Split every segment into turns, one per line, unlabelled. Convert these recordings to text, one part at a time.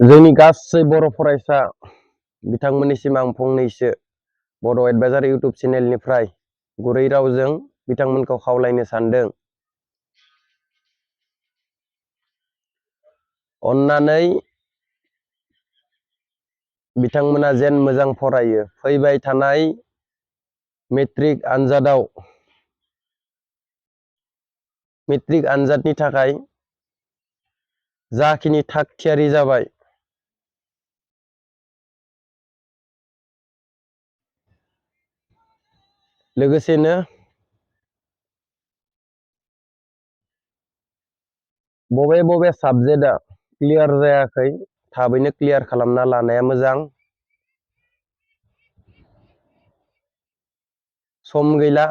जोंनि गासै बर' फरायसा बिथांमोननिसिम आं फंनैसो बड' एडभाइजार इउटुब चेनेलनिफ्राय गुरै रावजों बिथांमोनखौ खावलायनो सानदों। अन्नानै बिथांमोना जेन मोजां फरायो, फैबाय थानाय मेट्रिक आनजादनि थाखाय जाखिनि थाग थियारि जाबाय लोगोसेनो बबे साबजेक्टआ क्लियार जायाखै थाबैनो क्लियार खालामना लानाया मोजां। सम गैला,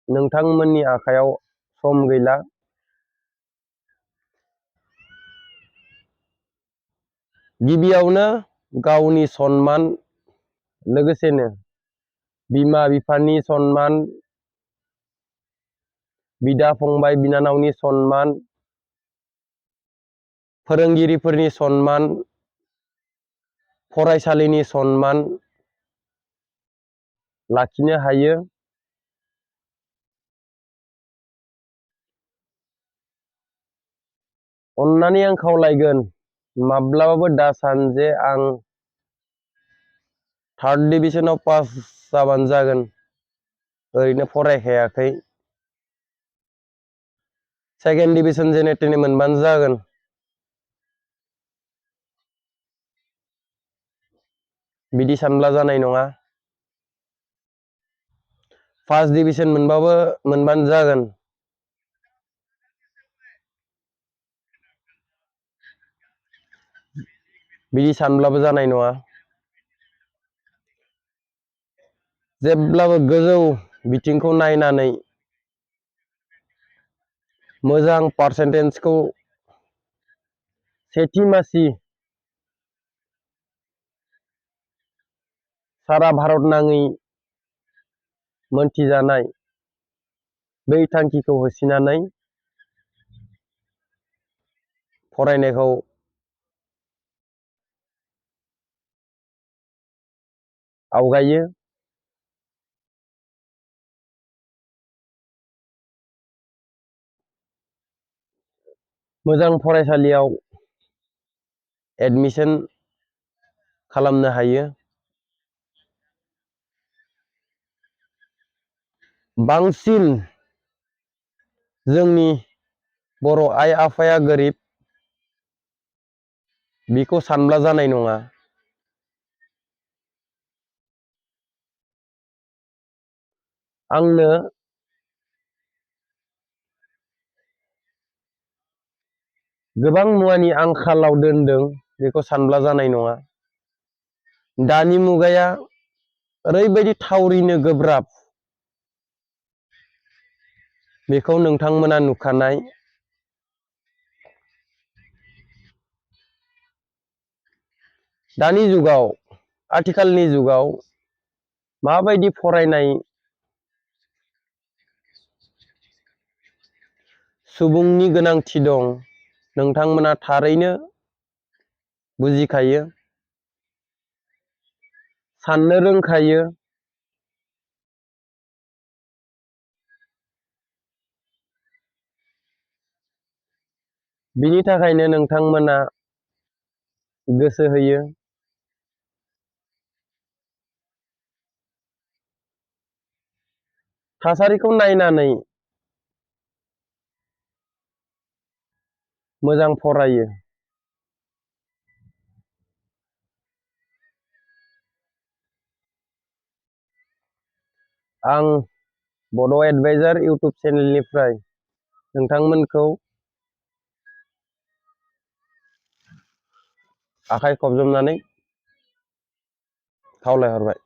नोंथांमोननि आखायाव सम गैला। गिबियावनो गावनि सन्मान, लोगोसेनो बिमा बिफानि सन्मान, बिदा फंबाय बिनानावनि सन्मान, फोरोंगिरिफोरनि सन्मान, फरायसालिनि सन्मान लाखिनो हायो। अन्नानै आं खावलायगोन, माब्लाबाबो दासान जे आं थार्ड डिभिजनाव पास जाबानो जागोन, ओरैनो फरायखायाखै, सेकेन्ड डिभिजन जेने तेने मोनबानो जागोन, बिदि सानब्ला जानाय नङा। फार्स्ट डिभिजन मोनबानो जागोन, बिदि सानब्लाबो जानाय नङा। जेब्लाबो गोजौ बिथिंखौ नायनानै मोजां पारसेन्टेजखौ सेथि मासि सारा भारत नाङै मोनथिजानाय बै थांखिखौ होसोनानै फरायनायखौ आवगायो। मोजां फरायसालियाव एडमिसन खालामनो हायो। बांसिन जोंनि बर' आइ आफाया गोरिब, बिखौ सानब्ला जानाय नङा। आंनो गोबां मुवानि आंखालाव दोनदों, बेखौ सानब्ला जानाय नङा। दानि मुगाया ओरैबायदि थावरिनो गोब्राब, बेखौ नोंथांमोना नुखानाय। दानि जुगाव, आथिखालनि जुगाव माबायदि फरायनाय सुबुंनि गोनांथि दं, नोंथांमोना थारैनो बुजिखायो, साननो रोंखायो। बिनि थाखायनो नोंथांमोना गोसो होयो। थासारिखौ नायनानै मोजां फरायो। आं बड' एडभाइजार इउटुब चेनेलनिफ्राय नोंथांमोनखौ आखाइ खबजबनानै खावलायहरबाय।